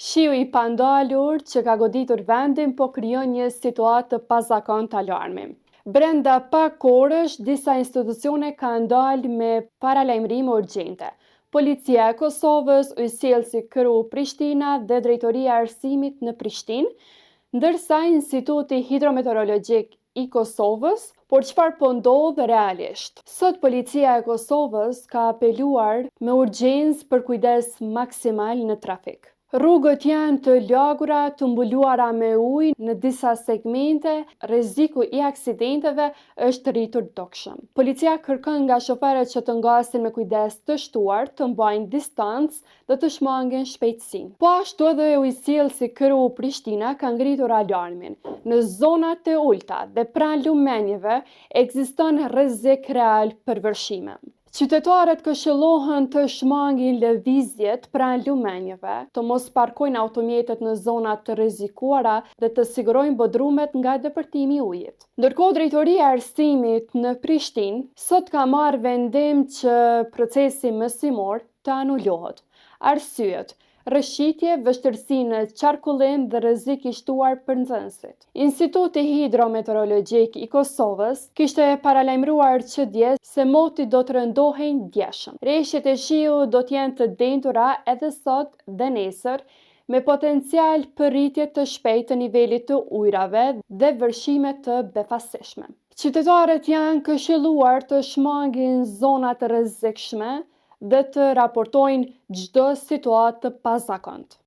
Shiu i pandalur që ka goditur vendin po krijon një situatë të pazakontë alarmi. Brenda pak orësh, disa institucione kanë dalë me paralajmërime urgjente. Policia e Kosovës, Ujësjellësi KRU Prishtina dhe Drejtoria e Arsimit në Prishtinë, ndërsa Instituti Hidrometeorologjik i Kosovës, por çfarë po ndodh realisht? Sot Policia e Kosovës ka apeluar me urgjencë për kujdes maksimal në trafik. Rrugët janë të lagura, të mbuluara me ujë në disa segmente, rreziku i aksidenteve është rritur dukshëm. Policia kërkon nga shoferët që të ngasin me kujdes të shtuar, të mbajnë distancë dhe të shmangin shpejtësinë. Po ashtu edhe ujësjellësi KRU Prishtina ka ngritur alarmin. Në zonat e ulëta dhe pranë lumenjve ekziston rrezik real për vërshime. Qytetarët këshillohen të shmangin lëvizjet pranë lumenjve, të mos parkojnë automjetet në zona të rrezikuara dhe të sigurojnë bodrumet nga depërtimi i ujit. Ndërkohë Drejtoria e Arsimit në Prishtinë sot ka marrë vendim që procesi mësimor të anulohet. Arsyet, Rrëshqitje, vështirësi në qarkullim dhe rrezik i shtuar për nxënësit. Instituti Hidrometeorologjik i Kosovës kishte paralajmëruar që dje se moti do të rëndohej ndjeshëm. Reshjet e shiut do të jenë të dendura edhe sot dhe nesër, me potencial për rritje të shpejtë të nivelit të ujërave dhe vërshime të befasishme. Qytetarët janë këshilluar të shmangin zonat e rrezikshme dhe të raportojnë çdo situatë të pazakontë.